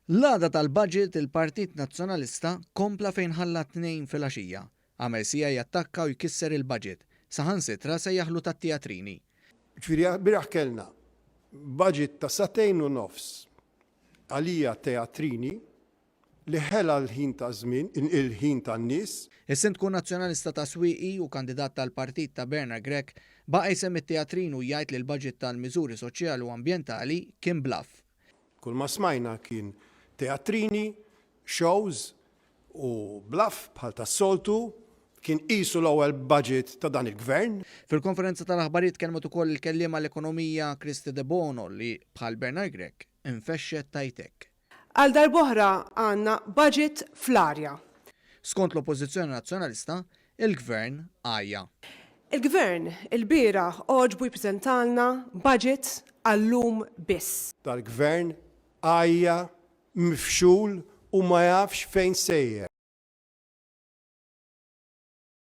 L-għada tal-budget il-Partit Nazzjonalista kompla fejn ħalla t-Tnejn filgħaxija. Għamel siegħa jattakka u jkisser il-budget. Saħansitra sejjaħlu tat-teatrini. Ġifieri bieraħ kellna budget ta' sagħtejn u nofs għalija teatrini li ħela l-ħin ta' żmien, il-ħin tan-nies. Is-Sindku Nazzjonalista ta' Swieqi u kandidat tal-partit ta' Bernard Grech baqa' jsemmi t-teatrin u jgħid li l-budget tal-miżuri soċjali u ambjentali kien bluff. Kull ma smajna kien teatrini, shows u bluff bħal tas-soltu, kien qisu l-ewwel budget ta' dan il-Gvern. Fil-konferenza tal-aħbarijiet tkellmet ukoll il-kelliem għall-ekonomija Kristy Debono li, bħal Bernard Grech, infexxet tgħid hekk. Għal darb'oħra għandna budget fl-arja. Skont l-Oppożizzjoni Nazzjonalista, il-Gvern għajja. Il-Gvern ilbieraħ għoġbu jippreżentalna budget għal-lum biss. Dal-Gvern għajja, mifxul u ma jafx fejn sejjer.